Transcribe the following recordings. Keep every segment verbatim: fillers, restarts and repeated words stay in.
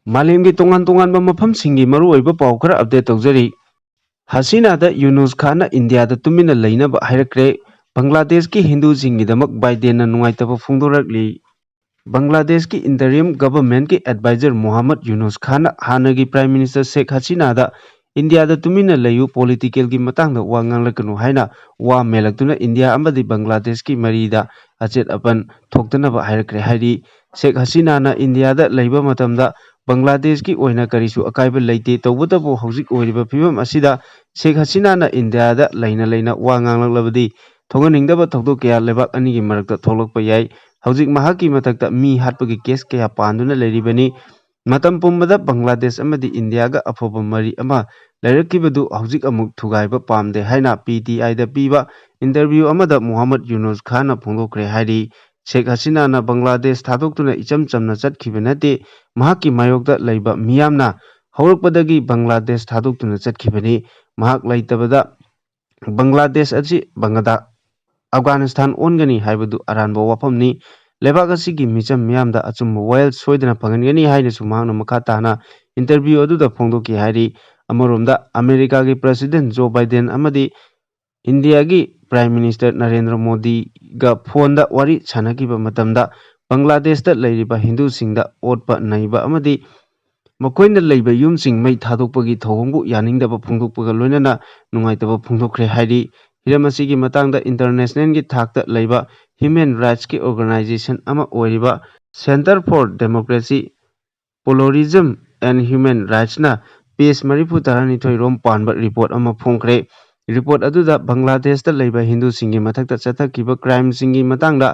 ꯃꯥꯂꯦꯝꯒꯤ ꯇꯣꯉꯥꯟ ꯇꯣꯉꯥꯟꯕ ꯃꯐꯝꯁꯤꯡꯒꯤ ꯃꯔꯨꯑꯣꯏꯕ ꯄꯥꯎ ꯈꯔ ꯑꯞꯗꯦꯠ ꯇꯧꯖꯔꯤ꯫ ꯍꯁꯤꯅꯥꯗ ꯌꯨꯅꯨꯁ ꯈꯥꯟꯅ ꯏꯟꯗꯤꯌꯥꯗ ꯇꯨꯃꯤꯟꯅ ꯂꯩꯅꯕ ꯍꯥꯏꯔꯛꯈ꯭ꯔꯦ꯫ ꯕꯪꯒ꯭ꯂꯥꯗꯦꯁꯀꯤ ꯍꯤꯟꯗꯨꯁꯤꯡꯒꯤꯗꯃꯛ ꯕꯥꯏꯗꯦꯟꯅ ꯅꯨꯡꯉꯥꯏꯇꯕ ꯐꯣꯡꯗꯣꯔꯛꯂꯤ꯫ ꯕꯪꯒ꯭ꯂꯥꯗꯦꯁꯀꯤ ꯏꯟꯇꯔꯤꯝ ꯒꯚꯔꯟꯃꯦꯟꯠꯀꯤ ꯑꯦꯗꯚꯥꯏꯖꯔ ꯃꯨꯍꯝꯃꯗ ꯌꯨꯅꯨꯁ ꯈꯥꯟꯅ ꯍꯥꯟꯅꯒꯤ ꯄ꯭ꯔꯥꯏꯝ ꯃꯤꯅꯤꯁꯇꯔ ꯁꯦꯈ ꯍꯁꯤꯅꯥꯗ ꯏꯟꯗꯤꯌꯥꯗ ꯇꯨꯃꯤꯟꯅ ꯂꯩꯌꯨ, ꯄꯣꯂꯤꯇꯤꯀꯦꯜꯒꯤ ꯃꯇꯥꯡꯗ ꯋꯥ ꯉꯥꯡꯂꯛꯀꯅꯨ ꯍꯥꯏꯅ ꯋꯥ ꯃꯦꯜꯂꯛꯇꯨꯅ ꯏꯟꯗꯤꯌꯥ ꯑꯃꯗꯤ ꯕꯪꯒ꯭ꯂꯥꯗꯦꯁꯀꯤ ꯃꯔꯤꯗ ꯑꯆꯦꯠ ꯑꯄꯟ ꯊꯣꯛꯇꯅꯕ ꯍꯥꯏꯔꯛꯈ꯭ꯔꯦ ꯍꯥꯏꯔꯤ꯫ ꯁꯦꯈ ꯍꯁꯤꯅꯥꯅ ꯏꯟꯗꯤꯌꯥꯗ ꯂꯩꯕ ꯃꯇꯝꯗ ꯕꯪꯒ꯭ꯂꯥꯗꯦꯁꯀꯤ ꯑꯣꯏꯅ ꯀꯔꯤꯁꯨ ꯑꯀꯥꯏꯕ ꯂꯩꯇꯦ꯫ ꯇꯧꯕꯇꯕꯨ ꯍꯧꯖꯤꯛ ꯑꯣꯏꯔꯤꯕ ꯐꯤꯕꯝ ꯑꯁꯤꯗ ꯁꯦꯈ ꯍꯁꯤꯅꯥꯅ ꯏꯟꯗꯤꯌꯥꯗ ꯂꯩꯅ ꯂꯩꯅ ꯋꯥ ꯉꯥꯡꯂꯛꯂꯕꯗꯤ ꯊꯣꯛꯍꯟꯅꯤꯡꯗꯕ ꯊꯧꯗꯣꯛ ꯀꯌꯥ ꯂꯩꯕꯥꯛ ꯑꯅꯤꯒꯤ ꯃꯔꯛꯇ ꯊꯣꯛꯂꯛꯄ ꯌꯥꯏ꯫ ꯍꯧꯖꯤꯛ ꯃꯍꯥꯛꯀꯤ ꯃꯊꯛꯇ ꯃꯤ ꯍꯥꯠꯄꯒꯤ ꯀꯦꯁ ꯀꯌꯥ ꯄꯥꯟꯗꯨꯅ ꯂꯩꯔꯤꯕꯅꯤ꯫ ꯃꯇꯝ ꯄꯨꯝꯕꯗ ꯕꯪꯒ꯭ꯂꯥꯗꯦꯁ ꯑꯃꯗꯤ ꯏꯟꯗꯤꯌꯥꯒ ꯑꯐꯕ ꯃꯔꯤ ꯑꯃ ꯂꯩꯔꯛꯈꯤꯕꯗꯨ ꯍꯧꯖꯤꯛ ꯑꯃꯨꯛ ꯊꯨꯒꯥꯏꯕ ꯄꯥꯝꯗꯦ ꯍꯥꯏꯅ ꯄꯤ ꯇꯤ ꯑꯥꯏꯗ ꯄꯤꯕ ꯏꯟꯇꯔꯚ꯭ꯌꯨ ꯑꯃꯗ ꯃꯨꯍꯝꯃꯗ ꯌꯨꯅꯨꯁ ꯈꯥꯟꯅ ꯐꯣꯡꯗꯣꯛꯈ꯭ꯔꯦ ꯍꯥꯏꯔꯤ꯫ ꯁꯦꯈ ꯍꯁꯤꯅꯥꯅ ꯕꯪꯒ꯭ꯂꯥꯗꯦꯁ ꯊꯥꯗꯣꯛꯇꯨꯅ ꯏꯆꯝ ꯆꯝꯅ ꯆꯠꯈꯤꯕ ꯅꯠꯇꯦ꯫ ꯃꯍꯥꯛꯀꯤ ꯃꯥꯌꯣꯛꯇ ꯂꯩꯕ ꯃꯤꯌꯥꯝꯅ ꯍꯧꯔꯛꯄꯗꯒꯤ ꯕꯪꯒ꯭ꯂꯥꯗꯦꯁ ꯊꯥꯗꯣꯛꯇꯨꯅ ꯆꯠꯈꯤꯕꯅꯤ꯫ ꯃꯍꯥꯛ ꯂꯩꯇꯕꯗ ꯕꯪꯒ꯭ꯂꯥꯗꯦꯁ ꯑꯁꯤ ꯕꯪꯒꯗꯥ-, ꯑꯐꯒꯥꯅꯤꯁꯇꯥꯟ ꯑꯣꯟꯒꯅꯤ ꯍꯥꯏꯕꯗꯨ ꯑꯔꯥꯟꯕ ꯋꯥꯐꯝꯅꯤ꯫ ꯂꯩꯕꯥꯛ ꯑꯁꯤꯒꯤ ꯃꯤꯆꯝ ꯃꯤꯌꯥꯝꯗ ꯑꯆꯨꯝꯕ ꯋꯥꯌꯦꯜ ꯁꯣꯏꯗꯅ ꯐꯪꯍꯟꯒꯅꯤ ꯍꯥꯏꯅꯁꯨ ꯃꯍꯥꯛꯅ ꯃꯈꯥ ꯇꯥꯅ ꯏꯟꯇꯔꯚ꯭ꯌꯨ ꯑꯗꯨꯗ ꯐꯣꯡꯗꯣꯛꯈꯤ ꯍꯥꯏꯔꯤ꯫ ꯑꯃꯔꯣꯝꯗ ꯑꯃꯦꯔꯤꯀꯥꯒꯤ ꯄ꯭ꯔꯁꯤꯗꯦꯟꯠ ꯖꯣ ꯕꯥꯏꯗꯦꯟ ꯑꯃꯗꯤ ꯏꯟꯗꯤꯌꯥꯒꯤ ꯄ꯭ꯔꯥꯏꯝ ꯃꯤꯅꯤꯁꯇꯔ ꯅꯔꯦꯟꯗ꯭ꯔ ꯃꯣꯗꯤꯒ ꯐꯣꯟꯗ ꯋꯥꯔꯤ ꯁꯥꯟꯅꯈꯤꯕ ꯃꯇꯝꯗ ꯕꯪꯒ꯭ꯂꯥꯗꯦꯁꯇ ꯂꯩꯔꯤꯕ ꯍꯤꯟꯗꯨꯁꯤꯡꯗ ꯑꯣꯠꯄ ꯅꯩꯕ ꯑꯃꯗꯤ ꯃꯈꯣꯏꯅ ꯂꯩꯕ ꯌꯨꯝꯁꯤꯡ ꯃꯩ ꯊꯥꯗꯣꯛꯄꯒꯤ ꯊꯧꯑꯣꯡꯕꯨ ꯌꯥꯅꯤꯡꯗꯕ ꯐꯣꯡꯗꯣꯛꯄꯒ ꯂꯣꯏꯅꯅ ꯅꯨꯡꯉꯥꯏꯇꯕ ꯐꯣꯡꯗꯣꯛꯈ꯭ꯔꯦ ꯍꯥꯏꯔꯤ꯫ ꯍꯤꯔꯝ ꯑꯁꯤꯒꯤ ꯃꯇꯥꯡꯗ ꯏꯟꯇꯔꯅꯦꯁꯅꯦꯜꯒꯤ ꯊꯥꯛꯇ ꯂꯩꯕ ꯍ꯭ꯌꯨꯃꯦꯟ ꯔꯥꯏꯠꯁꯀꯤ ꯑꯣꯔꯒꯅꯥꯏꯖꯦꯁꯟ ꯑꯃ ꯑꯣꯏꯔꯤꯕ Center for Democracy, Pluralism and Human Rightsꯅ ꯄꯦꯖ ꯃꯔꯤꯐꯨ ꯇꯔꯥꯅꯤꯊꯣꯏ ꯔꯣꯝ ꯄꯥꯟꯕ ꯔꯤꯄꯣꯔꯠ ꯑꯃ ꯐꯣꯡꯈ꯭ꯔꯦ꯫ ꯔꯤꯄꯣꯔꯠ ꯑꯗꯨꯗ ꯕꯪꯒ꯭ꯂꯥꯗꯦꯁꯇ ꯂꯩꯕ ꯍꯤꯟꯗꯨꯁꯤꯡꯒꯤ ꯃꯊꯛꯇ ꯆꯠꯊꯈꯤꯕ ꯀ꯭ꯔꯥꯏꯝꯁꯤꯡꯒꯤ ꯃꯇꯥꯡꯗ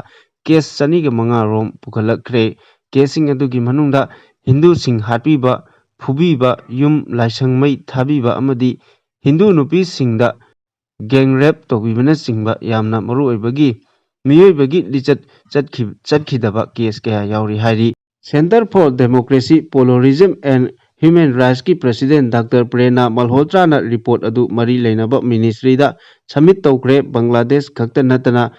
ꯀꯦꯁ ꯆꯅꯤꯒ ꯃꯉꯥ ꯔꯣꯝ ꯄꯨꯈꯠꯂꯛꯈ꯭ꯔꯦ꯫ ꯀꯦꯁꯁꯤꯡ ꯑꯗꯨꯒꯤ ꯃꯅꯨꯡꯗ ꯍꯤꯟꯗꯨꯁꯤꯡ ꯍꯥꯠꯄꯤꯕ, ꯐꯨꯕꯤꯕ, ꯌꯨꯝ ꯂꯥꯏꯁꯪ ꯃꯩ ꯊꯥꯕꯤꯕ ꯑꯃꯗꯤ ꯍꯤꯟꯗꯨ ꯅꯨꯄꯤꯁꯤꯡꯗ ꯒꯦꯡ ꯔꯦꯞ ꯇꯧꯕꯤꯕꯅꯆꯤꯡꯕ ꯌꯥꯝꯅ ꯃꯔꯨꯑꯣꯏꯕꯒꯤ ꯃꯤꯑꯣꯏꯕꯒꯤ ꯂꯤꯆꯠ ꯆꯠꯈꯤ-, ꯆꯠꯈꯤꯗꯕ ꯀꯦꯁ ꯀꯌꯥ ꯌꯥꯎꯔꯤ ꯍꯥꯏꯔꯤ꯫ Center for Democracy, Pluralism and Human Rightsꯀꯤ ꯄ꯭ꯔꯁꯤꯗꯦꯟꯠ ꯗꯥꯛꯇꯔ ꯄ꯭ꯔꯦꯔꯅꯥ ꯃꯜꯍꯣꯇ꯭ꯔꯥꯅ ꯔꯤꯄꯣꯔꯠ ꯑꯗꯨ ꯃꯔꯤ ꯂꯩꯅꯕ ꯃꯤꯅꯤꯁꯇ꯭ꯔꯤꯗ ꯁꯕꯃꯤꯠ ꯇꯧꯈ꯭ꯔꯦ꯫ ꯕꯪꯒ꯭ꯂꯥꯗꯦꯁ ꯈꯛꯇ ꯅꯠꯇꯅ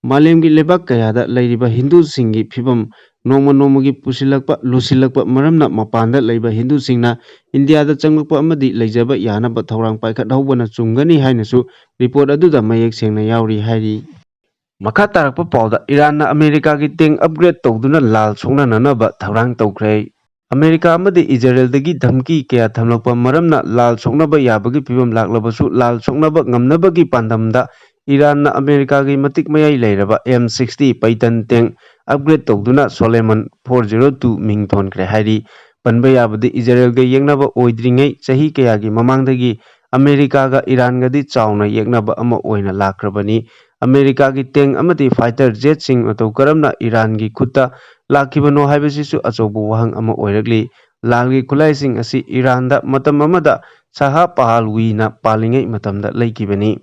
ꯃꯥꯂꯦꯝꯒꯤ ꯂꯩꯕꯥꯛ ꯀꯌꯥꯗ ꯂꯩꯔꯤꯕ ꯍꯤꯟꯗꯨꯁꯤꯡꯒꯤ ꯐꯤꯕꯝ ꯅꯣꯡꯃ ꯅꯣꯡꯃꯒꯤ ꯄꯨꯁꯤꯜꯂꯛꯄ, ꯂꯨꯁꯤꯜꯂꯛꯄ ꯃꯔꯝꯅ ꯃꯄꯥꯟꯗ ꯂꯩꯕ ꯍꯤꯟꯗꯨꯁꯤꯡꯅ ꯏꯟꯗꯤꯌꯥꯗ ꯆꯪꯂꯛꯄ ꯑꯃꯗꯤ ꯂꯩꯖꯕ ꯌꯥꯅꯕ ꯊꯧꯔꯥꯡ ꯄꯥꯏꯈꯠꯍꯧꯕꯅ ꯆꯨꯝꯒꯅꯤ ꯍꯥꯏꯅꯁꯨ ꯔꯤꯄꯣꯔꯠ ꯑꯗꯨꯗ ꯃꯌꯦꯛ ꯁꯦꯡꯅ ꯌꯥꯎꯔꯤ ꯍꯥꯏꯔꯤ꯫ ꯃꯈꯥ ꯇꯥꯔꯛꯄ ꯄꯥꯎꯗ ꯏꯔꯥꯟꯅ ꯑꯃꯦꯔꯤꯀꯥꯒꯤ ꯇꯦꯡ ꯑꯞꯒ꯭ꯔꯦꯗ ꯇꯧꯗꯨꯅ ꯂꯥꯜ ꯁꯣꯛꯅꯅꯅꯕ ꯊꯧꯔꯥꯡ ꯇꯧꯈ꯭ꯔꯦ꯫ ꯑꯃꯦꯔꯤꯀꯥ ꯑꯃꯗꯤ ꯏꯖꯔꯦꯜꯗꯒꯤ ꯙꯝꯀꯤ ꯀꯌꯥ ꯊꯝꯂꯛꯄ ꯃꯔꯝꯅ ꯂꯥꯜ ꯁꯣꯛꯅꯕ ꯌꯥꯕꯒꯤ ꯐꯤꯕꯝ ꯂꯥꯛꯂꯕꯁꯨ, ꯂꯥꯜ ꯁꯣꯛꯅꯕ ꯉꯝꯅꯕꯒꯤ ꯄꯥꯟꯗꯝꯗ ꯏꯔꯥꯟꯅ ꯑꯃꯦꯔꯤꯀꯥꯒꯤ ꯃꯇꯤꯛ ꯃꯌꯥꯏ ꯂꯩꯔꯕ ꯑꯦꯝ ꯁꯤꯛꯁꯇꯤ ꯄꯩꯇꯟ ꯇꯦꯡ ꯑꯞꯒ꯭ꯔꯦꯗ ꯇꯧꯗꯨꯅ ꯁꯣꯂꯦꯃꯟ ꯐꯣꯔ ꯖꯤꯔꯣ ꯇꯨ ꯃꯤꯡ ꯊꯣꯟꯈ꯭ꯔꯦ ꯍꯥꯏꯔꯤ꯫ ꯄꯟꯕ ꯌꯥꯕꯗꯤ, ꯏꯖꯔꯦꯜꯒ ꯌꯦꯛꯅꯕ ꯑꯣꯏꯗ꯭ꯔꯤꯉꯩ ꯆꯍꯤ ꯀꯌꯥꯒꯤ ꯃꯃꯥꯡꯗꯒꯤ ꯑꯃꯦꯔꯤꯀꯥꯒ ꯏꯔꯥꯟꯒꯗꯤ ꯆꯥꯎꯅ ꯌꯦꯛꯅꯕ ꯑꯃ ꯑꯣꯏꯅ ꯂꯥꯛꯈ꯭ꯔꯕꯅꯤ꯫ ꯑꯃꯦꯔꯤꯀꯥꯒꯤ ꯇꯦꯡ ꯑꯃꯗꯤ ꯐꯥꯏꯇꯔ ꯖꯦꯠꯁꯤꯡ ꯃꯇꯧ ꯀꯔꯝꯅ ꯏꯔꯥꯟꯒꯤ ꯈꯨꯠꯇ ꯂꯥꯛꯈꯤꯕꯅꯣ ꯍꯥꯏꯕꯁꯤꯁꯨ ꯑꯆꯧꯕ ꯋꯥꯍꯪ ꯑꯃ ꯑꯣꯏꯔꯛꯂꯤ꯫ ꯂꯥꯜꯒꯤ ꯈꯨꯠꯂꯥꯏꯁꯤꯡ ꯑꯁꯤ ꯏꯔꯥꯟꯗ ꯃꯇꯝ ꯑꯃꯗ ꯁꯍꯥ ꯄꯍꯥꯜꯋꯤꯅ ꯄꯥꯜꯂꯤꯉꯩ ꯃꯇꯝꯗ ꯂꯩꯈꯤꯕꯅꯤ꯫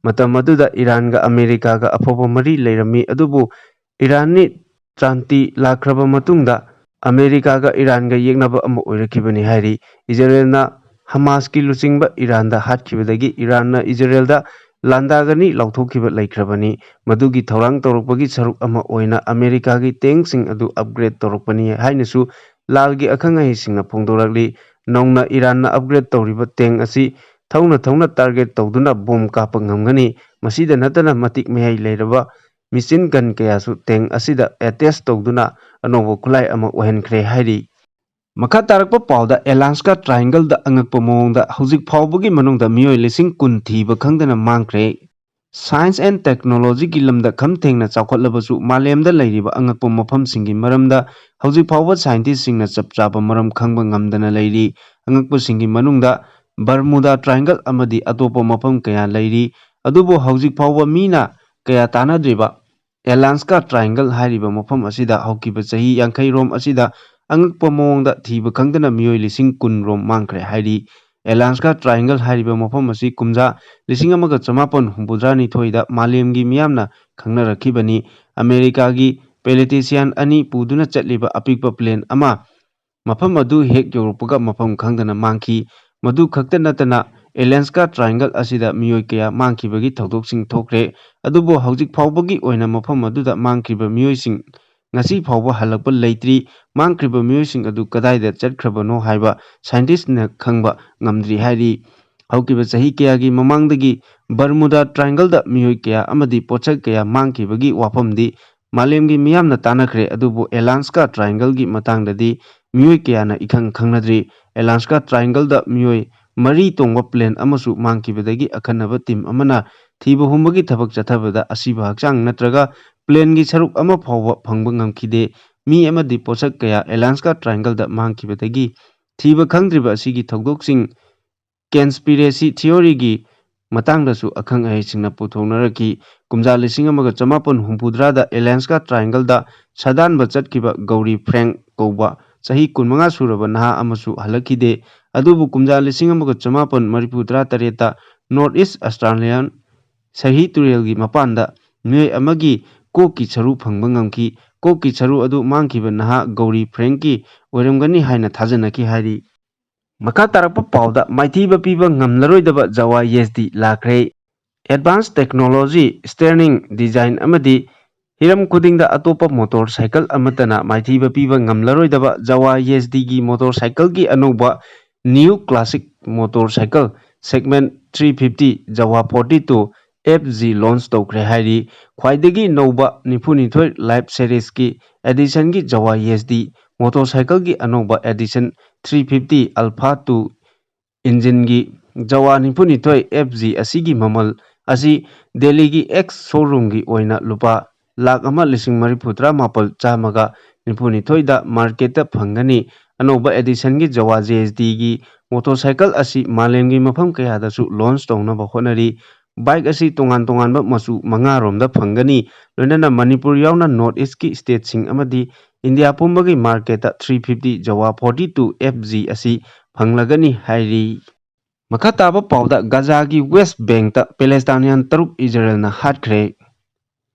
ꯃꯇꯝ ꯑꯗꯨꯗ ꯏꯔꯥꯟꯒ ꯑꯃꯦꯔꯤꯀꯥꯒ ꯑꯐꯕ ꯃꯔꯤ ꯂꯩꯔꯝꯃꯤ, ꯑꯗꯨꯕꯨ ꯏꯔꯥꯟꯅꯤ ꯇ꯭ꯔꯥꯟꯇꯤ ꯂꯥꯛꯈ꯭ꯔꯕ ꯃꯇꯨꯡꯗ ꯑꯃꯦꯔꯤꯀꯥꯒ ꯏꯔꯥꯟꯒ ꯌꯦꯛꯅꯕ ꯑꯃ ꯑꯣꯏꯔꯛꯈꯤꯕꯅꯤ ꯍꯥꯏꯔꯤ꯫ ꯏꯖꯔꯦꯜꯅ ꯍꯃꯥꯁꯀꯤ ꯂꯨꯆꯤꯡꯕ ꯏꯔꯥꯟꯗ ꯍꯥꯠꯈꯤꯕꯗꯒꯤ ꯏꯔꯥꯟꯅ ꯏꯖꯔꯦꯜꯗ ꯂꯥꯟꯗꯥꯒꯅꯤ ꯂꯥꯎꯊꯣꯛꯈꯤꯕ ꯂꯩꯈ꯭ꯔꯕꯅꯤ꯫ ꯃꯗꯨꯒꯤ ꯊꯧꯔꯥꯡ ꯇꯧꯔꯛꯄꯒꯤ ꯁꯔꯨꯛ ꯑꯃ ꯑꯣꯏꯅ ꯑꯃꯦꯔꯤꯀꯥꯒꯤ ꯇꯦꯡꯁꯤꯡ ꯑꯗꯨ ꯑꯞꯒ꯭ꯔꯦꯗ ꯇꯧꯔꯛꯄꯅꯤ ꯍꯥꯏꯅꯁꯨ ꯂꯥꯜꯒꯤ ꯑꯈꯪ ꯑꯍꯩꯁꯤꯡꯅ ꯐꯣꯡꯗꯣꯔꯛꯂꯤ꯫ ꯅꯧꯅ ꯏꯔꯥꯟꯅ ꯑꯞꯒ꯭ꯔꯦꯗ ꯇꯧꯔꯤꯕ ꯇꯦꯡ ꯑꯁꯤ ꯊꯧꯅ ꯊꯧꯅ ꯇꯥꯔꯒꯦꯠ ꯇꯧꯗꯨꯅ ꯕꯣꯝ ꯀꯥꯞꯄ ꯉꯝꯒꯅꯤ꯫ ꯃꯁꯤꯗ ꯅꯠꯇꯅ ꯃꯇꯤꯛ ꯃꯌꯥꯏ ꯂꯩꯔꯕ ꯃꯤꯆꯤꯟ ꯒꯟ ꯀꯌꯥꯁꯨ ꯇꯦꯡ ꯑꯁꯤꯗ ꯑꯦꯇꯦꯆ ꯇꯧꯗꯨꯅ ꯑꯅꯧꯕ ꯈꯨꯠꯂꯥꯏ ꯑꯃ ꯑꯣꯏꯍꯟꯈ꯭ꯔꯦ ꯍꯥꯏꯔꯤ꯫ ꯃꯈꯥ ꯇꯥꯔꯛꯄ ꯄꯥꯎꯗ, ꯑꯦꯂꯥꯁꯀꯥ ꯇ꯭ꯔꯥꯏꯡꯒꯜꯗ ꯑꯉꯛꯄ ꯃꯑꯣꯡꯗ ꯍꯧꯖꯤꯛ ꯐꯥꯎꯕꯒꯤ ꯃꯅꯨꯡꯗ ꯃꯤꯑꯣꯏ ꯂꯤꯁꯤꯡ ꯀꯨꯟ ꯊꯤꯕ ꯈꯪꯗꯅ ꯃꯥꯡꯈ꯭ꯔꯦ꯫ Science and technologyꯒꯤ ꯂꯝꯗ ꯈꯝ ꯊꯦꯡꯅ ꯆꯥꯎꯈꯠꯂꯕꯁꯨ, ꯃꯥꯂꯦꯝꯗ ꯂꯩꯔꯤꯕ ꯑꯉꯛꯄ ꯃꯐꯝꯁꯤꯡꯒꯤ ꯃꯔꯝꯗ ꯍꯧꯖꯤꯛ ꯐꯥꯎꯕ scientistꯁꯤꯡꯅ ꯆꯞ ꯆꯥꯕ ꯃꯔꯝ ꯈꯪꯕ ꯉꯝꯗꯅ ꯂꯩꯔꯤ꯫ ꯑꯉꯛꯄꯁꯤꯡꯒꯤ ꯃꯅꯨꯡꯗ ꯕꯔꯃꯨꯗꯥ ꯇ꯭ꯔꯥꯏꯡꯒꯜ ꯑꯃꯗꯤ ꯑꯇꯣꯞꯄ ꯃꯐꯝ ꯀꯌꯥ ꯂꯩꯔꯤ, ꯑꯗꯨꯕꯨ ꯍꯧꯖꯤꯛ ꯐꯥꯎꯕ ꯃꯤꯅ ꯀꯌꯥ ꯇꯥꯟꯅꯗ꯭ꯔꯤꯕ ꯑꯦꯂꯥꯁꯀꯥ ꯇ꯭ꯔꯥꯏꯡꯒꯜ ꯍꯥꯏꯔꯤꯕ ꯃꯐꯝ ꯑꯁꯤꯗ ꯍꯧꯈꯤꯕ ꯆꯍꯤ ꯌꯥꯡꯈꯩ ꯔꯣꯝ ꯑꯁꯤꯗ ꯑꯉꯛꯄ ꯃꯑꯣꯡꯗ ꯊꯤꯕ ꯈꯪꯗꯅ ꯃꯤꯑꯣꯏ ꯂꯤꯁꯤꯡ ꯀꯨꯟ ꯔꯣꯝ ꯃꯥꯡꯈ꯭ꯔꯦ ꯍꯥꯏꯔꯤ꯫ ꯑꯦꯂꯥꯁꯀꯥ ꯇ꯭ꯔꯥꯏꯡꯒꯜ ꯍꯥꯏꯔꯤꯕ ꯃꯐꯝ ꯑꯁꯤ ꯀꯨꯝꯖꯥ ꯂꯤꯁꯤꯡ ꯑꯃꯒ ꯆꯃꯥꯄꯟ ꯍꯨꯝꯐꯨꯇꯔꯥ ꯅꯤꯊꯣꯏꯗ ꯃꯥꯂꯦꯝꯒꯤ ꯃꯤꯌꯥꯝꯅ ꯈꯪꯅꯔꯛꯈꯤꯕꯅꯤ꯫ ꯑꯃꯦꯔꯤꯀꯥꯒꯤ ꯄꯦꯂꯦꯇꯤꯁꯤꯌꯥꯟ ꯑꯅꯤ ꯄꯨꯗꯨꯅ ꯆꯠꯂꯤꯕ ꯑꯄꯤꯛꯄ ꯄ꯭ꯂꯦꯟ ꯑꯃ ꯃꯐꯝ ꯑꯗꯨ ꯍꯦꯛ ꯌꯧꯔꯛꯄꯒ ꯃꯐꯝ ꯈꯪꯗꯅ ꯃꯥꯡꯈꯤ꯫ ꯃꯗꯨ ꯈꯛꯇ ꯅꯠꯇꯅ, ꯑꯦꯂꯥꯁꯀꯥ ꯇ꯭ꯔꯥꯏꯡꯒꯜ ꯑꯁꯤꯗ ꯃꯤꯑꯣꯏ ꯀꯌꯥ ꯃꯥꯡꯈꯤꯕꯒꯤ ꯊꯧꯗꯣꯛꯁꯤꯡ ꯊꯣꯛꯈ꯭ꯔꯦ꯫ ꯑꯗꯨꯕꯨ ꯍꯧꯖꯤꯛ ꯐꯥꯎꯕꯒꯤ ꯑꯣꯏꯅ ꯃꯐꯝ ꯑꯗꯨꯗ ꯃꯥꯡꯈꯤꯕ ꯃꯤꯑꯣꯏꯁꯤꯡ ꯉꯁꯤ ꯐꯥꯎꯕ ꯍꯜꯂꯛꯄ ꯂꯩꯇ꯭ꯔꯤ꯫ ꯃꯥꯡꯈ꯭ꯔꯤꯕ ꯃꯤꯑꯣꯏꯁꯤꯡ ꯑꯗꯨ ꯀꯗꯥꯏꯗ ꯆꯠꯈ꯭ꯔꯕꯅꯣ ꯍꯥꯏꯕ scientistꯅ ꯈꯪꯕ ꯉꯝꯗ꯭ꯔꯤ ꯍꯥꯏꯔꯤ꯫ ꯍꯧꯈꯤꯕ ꯆꯍꯤ ꯀꯌꯥꯒꯤ ꯃꯃꯥꯡꯗꯒꯤ ꯕꯔꯃꯨꯗꯥ ꯇ꯭ꯔꯥꯏꯡꯒꯜꯗ ꯃꯤꯑꯣꯏ ꯀꯌꯥ ꯑꯃꯗꯤ ꯄꯣꯠꯁꯛ ꯀꯌꯥ ꯃꯥꯡꯈꯤꯕꯒꯤ ꯋꯥꯐꯝꯗꯤ ꯃꯥꯂꯦꯝꯒꯤ ꯃꯤꯌꯥꯝꯅ ꯇꯥꯟꯅꯈ꯭ꯔꯦ, ꯑꯗꯨꯕꯨ ꯑꯦꯂꯥꯟꯁꯀꯥ ꯇ꯭ꯔꯥꯏꯡꯒꯜꯒꯤ ꯃꯇꯥꯡꯗꯗꯤ ꯃꯤꯑꯣꯏ ꯀꯌꯥꯅ ꯏꯈꯪ ꯈꯪꯅꯗ꯭ꯔꯤ꯫ ꯑꯦꯂꯥꯟꯁꯀꯥ ꯇ꯭ꯔꯥꯏꯡꯒꯜꯗ ꯃꯤꯑꯣꯏ ꯃꯔꯤ ꯇꯣꯡꯕ plane ꯑꯃꯁꯨ ꯃꯥꯡꯈꯤꯕꯗꯒꯤ ꯑꯈꯟꯅꯕ team ꯑꯃꯅ ꯊꯤꯕ ꯍꯨꯝꯕꯒꯤ ꯊꯕꯛ ꯆꯠꯊꯕꯗ ꯑꯁꯤꯕ ꯍꯛꯆꯥꯡ ꯅꯠꯇ꯭ꯔꯒ planeꯒꯤ ꯁꯔꯨꯛ ꯑꯃ ꯐꯥꯎꯕ ꯐꯪꯕ ꯉꯝꯈꯤꯗꯦ꯫ ꯃꯤ ꯑꯃꯗꯤ ꯄꯣꯠꯁꯛ ꯀꯌꯥ ꯑꯦꯂꯥꯟꯁꯀꯥ ꯇ꯭ꯔꯥꯏꯡꯒꯜꯗ ꯃꯥꯡꯈꯤꯕꯗꯒꯤ ꯊꯤꯕ ꯈꯪꯗ꯭ꯔꯤꯕ ꯑꯁꯤꯒꯤ ꯊꯧꯗꯣꯛꯁꯤꯡ conspiracy theoryꯒꯤ ꯃꯇꯥꯡꯗꯁꯨ ꯑꯈꯪ ꯑꯍꯩꯁꯤꯡꯅ ꯄꯨꯊꯣꯛꯅꯔꯛꯈꯤ꯫ ꯀꯨꯝꯖꯥ ꯂꯤꯁꯤꯡ ꯑꯃꯒ ꯆꯃꯥꯄꯟ ꯍꯨꯝꯐꯨꯇꯔꯥꯗ ꯑꯦꯂꯥꯟꯁꯀꯥ ꯇ꯭ꯔꯥꯏꯡꯒꯜꯗ ꯁꯥꯗꯥꯟꯕ ꯆꯠꯈꯤꯕ ꯒꯧꯔꯤ ꯐ꯭ꯔꯦꯡꯛ ꯀꯧꯕ ꯆꯍꯤ ꯀꯨꯟꯃꯉꯥ ꯁꯨꯔꯕ ꯅꯍꯥ ꯑꯃꯁꯨ ꯍꯜꯂꯛꯈꯤꯗꯦ꯫ ꯑꯗꯨꯕꯨ ꯀꯨꯝꯖꯥ ꯂꯤꯁꯤꯡ ꯑꯃꯒ ꯆꯃꯥꯄꯟ ꯃꯔꯤꯐꯨꯇꯔꯥ ꯇꯔꯦꯠꯇ North East Australian ꯁꯍꯤ ꯇꯨꯔꯦꯜꯒꯤ ꯃꯄꯥꯟꯗ ꯃꯤꯑꯣꯏ ꯑꯃꯒꯤ ꯀꯣꯛꯀꯤ ꯁꯔꯨ ꯐꯪꯕ ꯉꯝꯈꯤ꯫ ꯀꯣꯛꯀꯤ ꯁꯔꯨ ꯑꯗꯨ ꯃꯥꯡꯈꯤꯕ ꯅꯍꯥ ꯒꯧꯔꯤ ꯐ꯭ꯔꯦꯡꯛꯀꯤ ꯑꯣꯏꯔꯝꯒꯅꯤ ꯍꯥꯏꯅ ꯊꯥꯖꯅꯈꯤ ꯍꯥꯏꯔꯤ꯫ ꯃꯈꯥ ꯇꯥꯔꯛꯄ ꯄꯥꯎꯗ ꯃꯥꯏꯊꯤꯕ ꯄꯤꯕ ꯉꯝꯂꯔꯣꯏꯗꯕ ꯖꯋꯥ ꯌꯦꯁꯗꯤ ꯂꯥꯛꯈ꯭ꯔꯦ꯫ Advanced technology, stunning design ꯑꯃꯗꯤ ꯍꯤꯔꯝ ꯈꯨꯗꯤꯡꯗ ꯑꯇꯣꯞꯄ motorcycle ꯑꯃꯠꯇꯅ ꯃꯥꯏꯊꯤꯕ ꯄꯤꯕ ꯉꯝꯂꯔꯣꯏꯗꯕ ꯖꯋꯥ ꯌꯦꯁꯗꯤꯒꯤ motorcycleꯒꯤ ꯑꯅꯧꯕ new classic motorcycle segment three fifty Jawa forty-two F Z launch ꯇꯧꯈ꯭ꯔꯦ ꯍꯥꯏꯔꯤ꯫ ꯈ꯭ꯋꯥꯏꯗꯒꯤ ꯅꯧꯕ ꯅꯤꯐꯨꯅꯤꯊꯣꯏ Life Seriesꯀꯤ editionꯒꯤ Jawa ꯌꯦꯁꯗꯤ motorcycleꯒꯤ ꯑꯅꯧꯕ edition three fifty Alpha two engineꯒꯤ Jawa ꯅꯤꯐꯨꯅꯤꯊꯣꯏ F Z ꯑꯁꯤꯒꯤ ꯃꯃꯜ ꯑꯁꯤ ꯗꯦꯜꯂꯤꯒꯤ X showroomꯒꯤ ꯑꯣꯏꯅ ꯂꯨꯄꯥ ꯂꯥꯈ ꯑꯃ ꯂꯤꯁꯤꯡ ꯃꯔꯤꯐꯨꯇꯔꯥ ꯃꯥꯄꯜ ꯆꯥꯝꯃꯒ ꯅꯤꯐꯨꯅꯤꯊꯣꯏꯗ marketꯇ ꯐꯪꯒꯅꯤ꯫ ꯑꯅꯧꯕ editionꯒꯤ Jawa ꯌꯦꯁꯗꯤꯒꯤ motorcycle ꯑꯁꯤ ꯃꯥꯂꯦꯝꯒꯤ ꯃꯐꯝ ꯀꯌꯥꯗꯁꯨ launch ꯇꯧꯅꯕ ꯍꯣꯠꯅꯔꯤ꯫ Bike ꯑꯁꯤ ꯇꯣꯉꯥꯟ ꯇꯣꯉꯥꯟꯕ ꯃꯆꯨ ꯃꯉꯥꯔꯣꯝꯗ ꯐꯪꯒꯅꯤ, ꯂꯣꯏꯅꯅ ꯃꯅꯤꯄꯨꯔ ꯌꯥꯎꯅ North Eastꯀꯤ stateꯁꯤꯡ ꯑꯃꯗꯤ ꯏꯟꯗꯤꯌꯥ ꯄꯨꯝꯕꯒꯤ marketꯇ three fifty Jawa forty-two F Z ꯑꯁꯤ ꯐꯪꯂꯒꯅꯤ ꯍꯥꯏꯔꯤ꯫ ꯃꯈꯥ ꯇꯥꯕ ꯄꯥꯎꯗ ꯒꯖꯥꯒꯤ West Bankꯇ Palestinian ꯇꯔꯨꯛ ꯏꯖꯔꯦꯜꯅ ꯍꯥꯠꯈ꯭ꯔꯦ꯫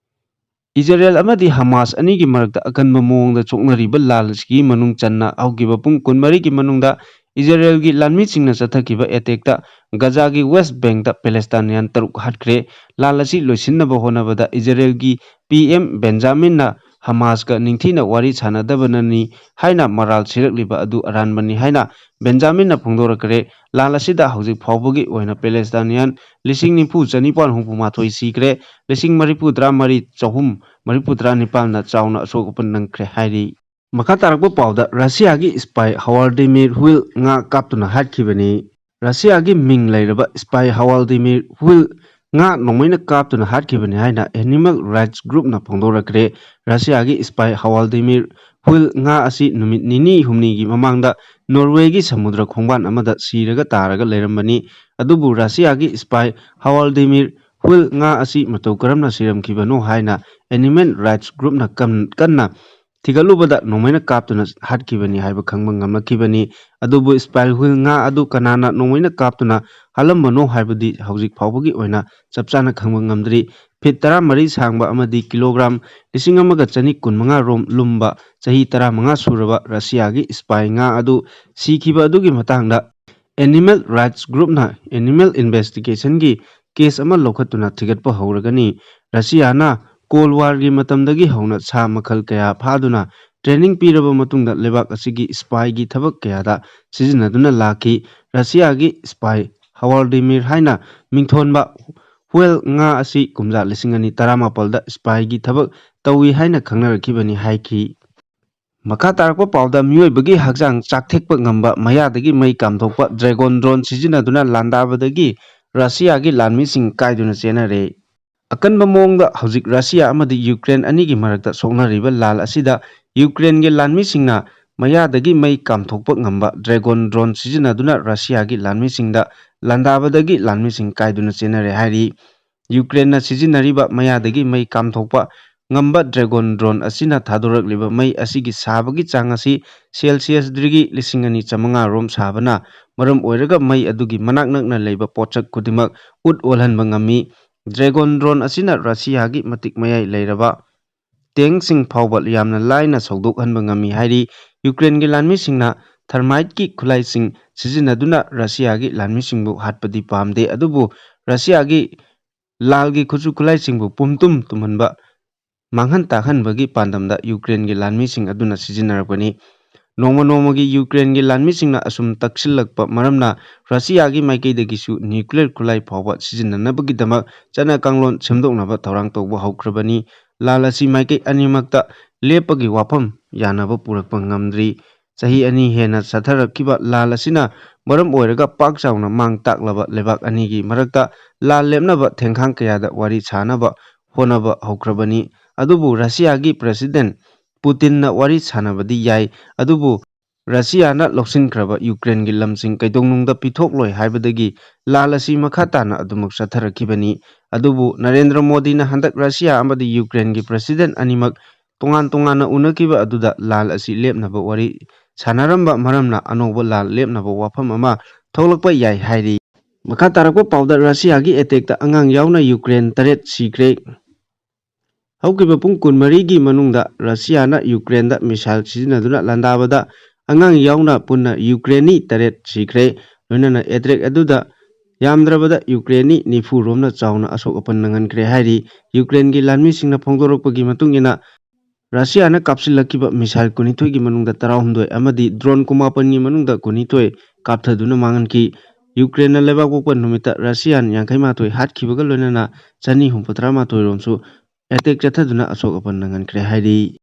ꯏꯖꯔꯦꯜ ꯑꯃꯗꯤ ꯍꯃꯥꯁ ꯑꯅꯤꯒꯤ ꯃꯔꯛꯇ ꯑꯀꯟꯕ ꯃꯑꯣꯡꯗ ꯁꯣꯛꯅꯔꯤꯕ ꯂꯥꯜ ꯑꯁꯤꯒꯤ ꯃꯅꯨꯡ ꯆꯟꯅ ꯍꯧꯈꯤꯕ ꯄꯨꯡ ꯀꯨꯟꯃꯔꯤꯒꯤ ꯃꯅꯨꯡꯗ ꯏꯖꯔꯦꯜꯒꯤ ꯂꯥꯟꯃꯤꯁꯤꯡꯅ ꯆꯠꯊꯈꯤꯕ attackꯇ ꯒꯖꯥꯒꯤ West Bankꯇ Palestinian ꯇꯔꯨꯛ ꯍꯥꯠꯈ꯭ꯔꯦ꯫ ꯂꯥꯜ ꯑꯁꯤ ꯂꯣꯏꯁꯤꯟꯅꯕ ꯍꯣꯠꯅꯕꯗ ꯏꯖꯔꯦꯜꯒꯤ P M ꯕꯦꯟꯖꯥꯃꯤꯟꯅ ꯍꯃꯥꯁꯀ ꯅꯤꯡꯊꯤꯅ ꯋꯥꯔꯤ ꯁꯥꯟꯅꯗꯕꯅꯅꯤ ꯍꯥꯏꯅ ꯃꯔꯥꯜ ꯁꯤꯔꯛꯂꯤꯕ ꯑꯗꯨ ꯑꯔꯥꯟꯕꯅꯤ ꯍꯥꯏꯅ ꯕꯦꯟꯖꯥꯃꯤꯟꯅ ꯐꯣꯡꯗꯣꯔꯛꯈ꯭ꯔꯦ꯫ ꯂꯥꯜ ꯑꯁꯤꯗ ꯍꯧꯖꯤꯛ ꯐꯥꯎꯕꯒꯤ ꯑꯣꯏꯅ ꯄꯦꯂꯦꯁꯇꯥꯏꯅꯤꯌꯥꯟ ꯂꯤꯁꯤꯡ ꯅꯤꯐꯨ ꯆꯅꯤꯄꯥꯟ ꯍꯨꯝꯐꯨ ꯃꯥꯊꯣꯏ ꯁꯤꯈ꯭ꯔꯦ, ꯂꯤꯁꯤꯡ ꯃꯔꯤꯐꯨ ꯇꯔꯥ ꯃꯔꯤ ꯆꯍꯨꯝ ꯃꯔꯤꯐꯨ ꯇꯔꯥ ꯅꯤꯄꯥꯟꯅ ꯆꯥꯎꯅ ꯑꯁꯣꯛ ꯑꯄꯟ ꯅꯪꯈ꯭ꯔꯦ ꯍꯥꯏꯔꯤ꯫ ꯃꯈꯥ ꯇꯥꯔꯛꯄ ꯄꯥꯎꯗ ꯔꯁꯤꯌꯥꯒꯤ ꯁ꯭ꯄꯥꯏ ꯍꯋꯥꯜꯗꯤꯃꯤꯔ ꯍꯨꯏꯜ ꯉꯥ ꯀꯥꯞꯇꯨꯅ ꯍꯥꯠꯈꯤꯕꯅꯤ꯫ ꯔꯁꯤꯌꯥꯒꯤ ꯃꯤꯡ ꯂꯩꯔꯕ ꯁ꯭ꯄꯥꯏ ꯍꯋꯥꯜꯗꯤꯃꯤꯔ ꯍꯨꯏꯜ ꯉꯥ ꯅꯣꯡꯃꯩꯅ ꯀꯥꯞꯇꯨꯅ ꯍꯥꯠꯈꯤꯕꯅꯤ ꯍꯥꯏꯅ ꯑꯦꯅꯤꯃꯦꯜ ꯔꯥꯏꯠꯁ ꯒ꯭ꯔꯨꯞꯅ ꯐꯣꯡꯗꯣꯔꯛꯈ꯭ꯔꯦ꯫ ꯔꯁꯤꯌꯥꯒꯤ ꯁ꯭ꯄꯥꯏ ꯍꯋꯥꯜꯗꯤꯃꯤꯔ ꯍꯨꯏꯜ ꯉꯥ ꯑꯁꯤ ꯅꯨꯃꯤꯠ ꯅꯤꯅꯤ ꯍꯨꯝꯅꯤꯒꯤ ꯃꯃꯥꯡꯗ ꯅꯣꯔꯋꯦꯒꯤ ꯁꯃꯨꯗ꯭ꯔ ꯈꯣꯡꯕꯥꯟ ꯑꯃꯗ ꯁꯤꯔꯒ ꯇꯥꯔꯒ ꯂꯩꯔꯝꯕꯅꯤ꯫ ꯑꯗꯨꯕꯨ ꯔꯁꯤꯌꯥꯒꯤ ꯁ꯭ꯄꯥꯏ ꯍꯋꯥꯜꯗꯤꯃꯤꯔ ꯍꯨꯏꯜ ꯉꯥ ꯑꯁꯤ ꯃꯇꯧ ꯀꯔꯝꯅ ꯁꯤꯔꯝꯈꯤꯕꯅꯣ ꯍꯥꯏꯅ ꯑꯦꯅꯤꯃꯦꯜ ꯔꯥꯏꯠꯁ ꯒ꯭ꯔꯨꯞꯅ ꯀꯟ-, ꯀꯟꯅ ꯊꯤꯒꯠꯂꯨꯕꯗ ꯅꯣꯡꯃꯩꯅ ꯀꯥꯞꯇꯨꯅ ꯍꯥꯠꯈꯤꯕꯅꯤ ꯍꯥꯏꯕ ꯈꯪꯕ ꯉꯝꯂꯛꯈꯤꯕꯅꯤ꯫ ꯑꯗꯨꯕꯨ ꯁ꯭ꯄꯥꯏ ꯍꯨꯏꯜ ꯉꯥ ꯑꯗꯨ ꯀꯅꯥꯅ ꯅꯣꯡꯃꯩꯅ ꯀꯥꯞꯇꯨꯅ ꯍꯥꯠꯂꯝꯕꯅꯣ ꯍꯥꯏꯕꯗꯤ ꯍꯧꯖꯤꯛ ꯐꯥꯎꯕꯒꯤ ꯑꯣꯏꯅ ꯆꯞ ꯆꯥꯅ ꯈꯪꯕ ꯉꯝꯗ꯭ꯔꯤ꯫ ꯐꯤꯠ ꯇꯔꯥꯃꯔꯤ ꯁꯥꯡꯕ ꯑꯃꯗꯤ ꯀꯤꯂꯣꯒ꯭ꯔꯥꯝ ꯂꯤꯁꯤꯡ ꯑꯃꯒ ꯆꯅꯤ ꯀꯨꯟꯃꯉꯥ ꯔꯣꯝ ꯂꯨꯝꯕ ꯆꯍꯤ ꯇꯔꯥꯃꯉꯥ ꯁꯨꯔꯕ ꯔꯁꯤꯌꯥꯒꯤ ꯁ꯭ꯄꯥꯏ ꯉꯥ ꯑꯗꯨ ꯁꯤꯈꯤꯕ ꯑꯗꯨꯒꯤ ꯃꯇꯥꯡꯗ ꯑꯦꯅꯤꯃꯦꯜ ꯔꯥꯏꯠꯁ ꯒ꯭ꯔꯨꯞꯅ ꯑꯦꯅꯤꯃꯦꯜ ꯏꯟꯚꯦꯁꯇꯤꯒꯦꯁꯟꯒꯤ ꯀꯦꯁ ꯑꯃ ꯂꯧꯈꯠꯇꯨꯅ ꯊꯤꯒꯠꯄ ꯍꯧꯔꯒꯅꯤ꯫ ꯔꯁꯤꯌꯥꯅ ꯀꯣꯜ ꯋꯥꯔꯒꯤ ꯃꯇꯝꯗꯒꯤ ꯍꯧꯅ ꯁꯥ ꯃꯈꯜ ꯀꯌꯥ ꯐꯥꯗꯨꯅ ꯇ꯭ꯔꯦꯅꯤꯡ ꯄꯤꯔꯕ ꯃꯇꯨꯡꯗ ꯂꯩꯕꯥꯛ ꯑꯁꯤꯒꯤ ꯁ꯭ꯄꯥꯏꯒꯤ ꯊꯕꯛ ꯀꯌꯥꯗ ꯁꯤꯖꯤꯟꯅꯗꯨꯅ ꯂꯥꯛꯈꯤ꯫ ꯔꯁꯤꯌꯥꯒꯤ ꯁ꯭ꯄꯥꯏ ꯍꯋꯥꯜꯗꯤꯃꯤꯔ ꯍꯥꯏꯅ ꯃꯤꯡꯊꯣꯟꯕ ꯍꯨꯏꯜ ꯉꯥ ꯑꯁꯤ ꯀꯨꯝꯖꯥ ꯂꯤꯁꯤꯡ ꯑꯅꯤ ꯇꯔꯥꯃꯥꯄꯜꯗ ꯁ꯭ꯄꯥꯏꯒꯤ ꯊꯕꯛ ꯇꯧꯏ ꯍꯥꯏꯅ ꯈꯪꯅꯔꯛꯈꯤꯕꯅꯤ ꯍꯥꯏꯈꯤ꯫ ꯃꯈꯥ ꯇꯥꯔꯛꯄ ꯄꯥꯎꯗ ꯃꯤꯑꯣꯏꯕꯒꯤ ꯍꯛꯆꯥꯡ ꯆꯥꯛꯊꯦꯛꯄ ꯉꯝꯕ ꯃꯌꯥꯗꯒꯤ ꯃꯩ ꯀꯥꯝꯊꯣꯛꯄ ꯗ꯭ꯔꯦꯒꯣꯟ ꯗ꯭ꯔꯣꯟ ꯁꯤꯖꯤꯟꯅꯗꯨꯅ ꯂꯥꯟꯗꯥꯕꯗꯒꯤ ꯔꯁꯤꯌꯥꯒꯤ ꯂꯥꯟꯃꯤꯁꯤꯡ ꯀꯥꯏꯗꯨꯅ ꯆꯦꯟꯅꯔꯦ꯫ ꯑꯀꯟꯕ ꯃꯑꯣꯡꯗ ꯍꯧꯖꯤꯛ ꯔꯁꯤꯌꯥ ꯑꯃꯗꯤ ꯌꯨꯀ꯭ꯔꯦꯟ ꯑꯅꯤꯒꯤ ꯃꯔꯛꯇ ꯁꯣꯛꯅꯔꯤꯕ ꯂꯥꯜ ꯑꯁꯤꯗ ꯌꯨꯀ꯭ꯔꯦꯟꯒꯤ ꯂꯥꯟꯃꯤꯁꯤꯡꯅ ꯃꯌꯥꯗꯒꯤ ꯃꯩ ꯀꯥꯝꯊꯣꯛꯄ ꯉꯝꯕ ꯗ꯭ꯔꯦꯒꯣꯟ ꯗ꯭ꯔꯣꯟ ꯁꯤꯖꯤꯟꯅꯗꯨꯅ ꯔꯁꯤꯌꯥꯒꯤ ꯂꯥꯟꯃꯤꯁꯤꯡꯗ ꯂꯥꯟꯗꯥꯕꯗꯒꯤ ꯂꯥꯟꯃꯤꯁꯤꯡ ꯀꯥꯏꯗꯨꯅ ꯆꯦꯟꯅꯔꯦ ꯍꯥꯏꯔꯤ꯫ ꯌꯨꯀ꯭ꯔꯦꯟꯅ ꯁꯤꯖꯤꯟꯅꯔꯤꯕ ꯃꯌꯥꯗꯒꯤ ꯃꯩ ꯀꯥꯝꯊꯣꯛꯄ ꯉꯝꯕ ꯗ꯭ꯔꯦꯒꯣꯟ ꯗ꯭ꯔꯣꯟ ꯑꯁꯤꯅ ꯊꯥꯗꯣꯔꯛꯂꯤꯕ ꯃꯩ ꯑꯁꯤꯒꯤ ꯁꯥꯕꯒꯤ ꯆꯥꯡ ꯑꯁꯤ ꯁꯦꯜꯁꯤꯌꯁ ꯗꯤꯒ꯭ꯔꯤ ꯂꯤꯁꯤꯡ ꯑꯅꯤ ꯆꯥꯃꯉꯥ ꯔꯣꯝ ꯁꯥꯕꯅ ꯃꯔꯝ ꯑꯣꯏꯔꯒ ꯃꯩ ꯑꯗꯨꯒꯤ ꯃꯅꯥꯛ ꯅꯛꯅ ꯂꯩꯕ ꯄꯣꯠꯁꯛ ꯈꯨꯗꯤꯡꯃꯛ ꯎꯠ ꯑꯣꯜꯍꯟꯕ ꯉꯝꯃꯤ꯫ ꯗ꯭ꯔꯦꯒꯣꯟ ꯗ꯭ꯔꯣꯟ ꯑꯁꯤꯅ ꯔꯁꯤꯌꯥꯒꯤ ꯃꯇꯤꯛ ꯃꯌꯥꯏ ꯂꯩꯔꯕ ꯇꯦꯡꯁꯤꯡ ꯐꯥꯎꯕ ꯌꯥꯝꯅ ꯂꯥꯏꯅ ꯁꯧꯗꯣꯛꯍꯟꯕ ꯉꯝꯃꯤ ꯍꯥꯏꯔꯤ꯫ ꯌꯨꯀ꯭ꯔꯦꯟꯒꯤ ꯂꯥꯟꯃꯤꯁꯤꯡꯅ ꯊꯔꯃꯥꯏꯠꯀꯤ ꯈꯨꯠꯂꯥꯏꯁꯤꯡ ꯁꯤꯖꯤꯟꯅꯗꯨꯅ ꯔꯁꯤꯌꯥꯒꯤ ꯂꯥꯟꯃꯤꯁꯤꯡꯕꯨ ꯍꯥꯠꯄꯗꯤ ꯄꯥꯝꯗꯦ, ꯑꯗꯨꯕꯨ ꯔꯁꯤꯌꯥꯒꯤ ꯂꯥꯜꯒꯤ ꯈꯨꯠꯁꯨ ꯈꯨꯠꯂꯥꯏꯁꯤꯡꯕꯨ ꯄꯨꯝꯇꯨꯝ ꯇꯨꯝꯍꯟꯕ ꯃꯥꯡꯍꯟ ꯇꯥꯛꯍꯟꯕꯒꯤ ꯄꯥꯟꯗꯝꯗ ꯌꯨꯀ꯭ꯔꯦꯟꯒꯤ ꯂꯥꯟꯃꯤꯁꯤꯡ ꯑꯗꯨꯅ ꯁꯤꯖꯤꯟꯅꯔꯛꯄꯅꯤ꯫ ꯅꯣꯡꯃ ꯅꯣꯡꯃꯒꯤ ꯌꯨꯀ꯭ꯔꯦꯟꯒꯤ ꯂꯥꯟꯃꯤꯁꯤꯡꯅ ꯑꯁꯨꯝ ꯇꯛꯁꯤꯜꯂꯛꯄ ꯃꯔꯝꯅ ꯔꯁꯤꯌꯥꯒꯤ ꯃꯥꯏꯀꯩꯗꯒꯤꯁꯨ ꯅ꯭ꯌꯨꯀ꯭ꯂꯤꯌꯔ ꯈꯨꯠꯂꯥꯏ ꯐꯥꯎꯕ ꯁꯤꯖꯤꯟꯅꯅꯕꯒꯤꯗꯃꯛ ꯆꯠꯅ ꯀꯥꯡꯂꯣꯟ ꯁꯦꯝꯗꯣꯛꯅꯕ ꯊꯧꯔꯥꯡ ꯇꯧꯕ ꯍꯧꯈ꯭ꯔꯕꯅꯤ꯫ ꯂꯥꯜ ꯑꯁꯤ ꯃꯥꯏꯀꯩ ꯑꯅꯤꯃꯛꯇ ꯂꯦꯞꯄꯒꯤ ꯋꯥꯐꯝ ꯌꯥꯅꯕ ꯄꯨꯔꯛꯄ ꯉꯝꯗ꯭ꯔꯤ꯫ ꯆꯍꯤ ꯑꯅꯤ ꯍꯦꯟꯅ ꯆꯠꯊꯔꯛꯈꯤꯕ ꯂꯥꯜ ꯑꯁꯤꯅ ꯃꯔꯝ ꯑꯣꯏꯔꯒ ꯄꯥꯛ ꯆꯥꯎꯅ ꯃꯥꯡ ꯇꯥꯛꯂꯕ ꯂꯩꯕꯥꯛ ꯑꯅꯤꯒꯤ ꯃꯔꯛꯇ ꯂꯥꯜ ꯂꯦꯞꯅꯕ ꯊꯦꯡꯈꯥꯡ ꯀꯌꯥꯗ ꯋꯥꯔꯤ ꯁꯥꯅꯕ ꯍꯣꯠꯅꯕ ꯍꯧꯈ꯭ꯔꯕꯅꯤ꯫ ꯑꯗꯨꯕꯨ ꯔꯁꯤꯌꯥꯒꯤ ꯄ꯭ꯔꯦꯁꯤꯗꯦꯟ ꯄꯨꯇꯤꯟꯅ ꯋꯥꯔꯤ ꯁꯥꯅꯕꯗꯤ ꯌꯥꯏ, ꯑꯗꯨꯕꯨ ꯔꯁꯤꯌꯥꯅ ꯂꯧꯁꯤꯟꯈ꯭ꯔꯕ ꯌꯨꯀ꯭ꯔꯦꯟꯒꯤ ꯂꯝꯁꯤꯡ ꯀꯩꯗꯧꯅꯨꯡꯗ ꯄꯤꯊꯣꯛꯂꯣꯏ ꯍꯥꯏꯕꯗꯒꯤ ꯂꯥꯜ ꯑꯁꯤ ꯃꯈꯥ ꯇꯥꯅ ꯑꯗꯨꯃꯛ ꯆꯠꯊꯔꯛꯈꯤꯕꯅꯤ꯫ ꯑꯗꯨꯕꯨ ꯅꯔꯦꯟꯗ꯭ꯔ ꯃꯣꯗꯤꯅ ꯍꯟꯗꯛ ꯔꯁꯤꯌꯥ ꯑꯃꯗꯤ ꯌꯨꯀ꯭ꯔꯦꯟꯒꯤ ꯄ꯭ꯔꯦꯁꯤꯗꯦꯟ ꯑꯅꯤꯃꯛ ꯇꯣꯉꯥꯟ ꯇꯣꯉꯥꯟꯅ ꯎꯅꯈꯤꯕ ꯑꯗꯨꯗ ꯂꯥꯜ ꯑꯁꯤ ꯂꯦꯞꯅꯕ ꯋꯥꯔꯤ ꯁꯥꯟꯅꯔꯝꯕ ꯃꯔꯝꯅ ꯑꯅꯧꯕ ꯂꯥꯜ ꯂꯦꯞꯅꯕ ꯋꯥꯐꯝ ꯑꯃ ꯊꯣꯛꯂꯛꯄ ꯌꯥꯏ ꯍꯥꯏꯔꯤ꯫ ꯃꯈꯥ ꯇꯥꯔꯛꯄ ꯄꯥꯎꯗ, ꯔꯁꯤꯌꯥꯒꯤ ꯑꯦꯇꯦꯛꯇ ꯑꯉꯥꯡ ꯌꯥꯎꯅ ꯌꯨꯀ꯭ꯔꯦꯟ ꯇꯔꯦꯠ ꯁꯤꯈ꯭ꯔꯦ꯫ ꯍꯧꯈꯤꯕ ꯄꯨꯡ ꯀꯨꯟꯃꯔꯤꯒꯤ ꯃꯅꯨꯡꯗ ꯔꯁꯤꯌꯥꯅ ꯌꯨꯀ꯭ꯔꯦꯟꯗ ꯃꯤꯁꯥꯏꯜ ꯁꯤꯖꯤꯟꯅꯗꯨꯅ ꯂꯥꯟꯗꯥꯕꯗ ꯑꯉꯥꯡ ꯌꯥꯎꯅ ꯄꯨꯟꯅ ꯌꯨꯀ꯭ꯔꯦꯟꯅꯤ ꯇꯔꯦꯠ ꯁꯤꯈ꯭ꯔꯦ꯫ ꯂꯣꯏꯅꯅ ꯑꯦꯇꯦꯛ ꯑꯗꯨꯗ ꯌꯥꯝꯗ꯭ꯔꯕꯗ ꯌꯨꯀ꯭ꯔꯦꯟꯅꯤ ꯅꯤꯐꯨ ꯔꯣꯝꯅ ꯆꯥꯎꯅ ꯑꯁꯣꯛ ꯑꯄꯟ ꯅꯪꯍꯟꯈ꯭ꯔꯦ ꯍꯥꯏꯔꯤ꯫ ꯌꯨꯀ꯭ꯔꯦꯟꯒꯤ ꯂꯥꯟꯃꯤꯁꯤꯡꯅ ꯐꯣꯡꯗꯣꯔꯛꯄꯒꯤ ꯃꯇꯨꯡ ꯏꯟꯅ, ꯔꯁꯤꯌꯥꯅ ꯀꯥꯞꯁꯤꯜꯂꯛꯈꯤꯕ ꯃꯤꯁꯥꯏꯜ ꯀꯨꯟꯅꯤꯊꯣꯏꯒꯤ ꯃꯅꯨꯡꯗ ꯇꯔꯥꯍꯨꯝꯗꯣꯏ ꯑꯃꯗꯤ ꯗ꯭ꯔꯣꯟ ꯀꯨꯟꯃꯥꯄꯟꯒꯤ ꯃꯅꯨꯡꯗ ꯀꯨꯟꯅꯤꯊꯣꯏ ꯀꯥꯞꯊꯗꯨꯅ ꯃꯥꯡꯍꯟꯈꯤ꯫ ꯌꯨꯀ꯭ꯔꯦꯟꯅ ꯂꯩꯕꯥꯛ ꯄꯣꯛꯄ ꯅꯨꯃꯤꯠꯇ ꯔꯁꯤꯌꯥꯟ ꯌꯥꯡꯈꯩ ꯃꯥꯊꯣꯏ ꯍꯥꯠꯈꯤꯕꯒ ꯂꯣꯏꯅꯅ ꯆꯅꯤ ꯍꯨꯝꯐꯨꯇꯔꯥ ꯃꯥꯊꯣꯏ ꯔꯣꯝꯁꯨ ꯑꯦꯇꯦꯛ ꯆꯠꯊꯗꯨꯅ ꯑꯁꯣꯛ ꯑꯄꯟ ꯅꯪꯍꯟꯈ꯭ꯔꯦ ꯍꯥꯏꯔꯤ꯫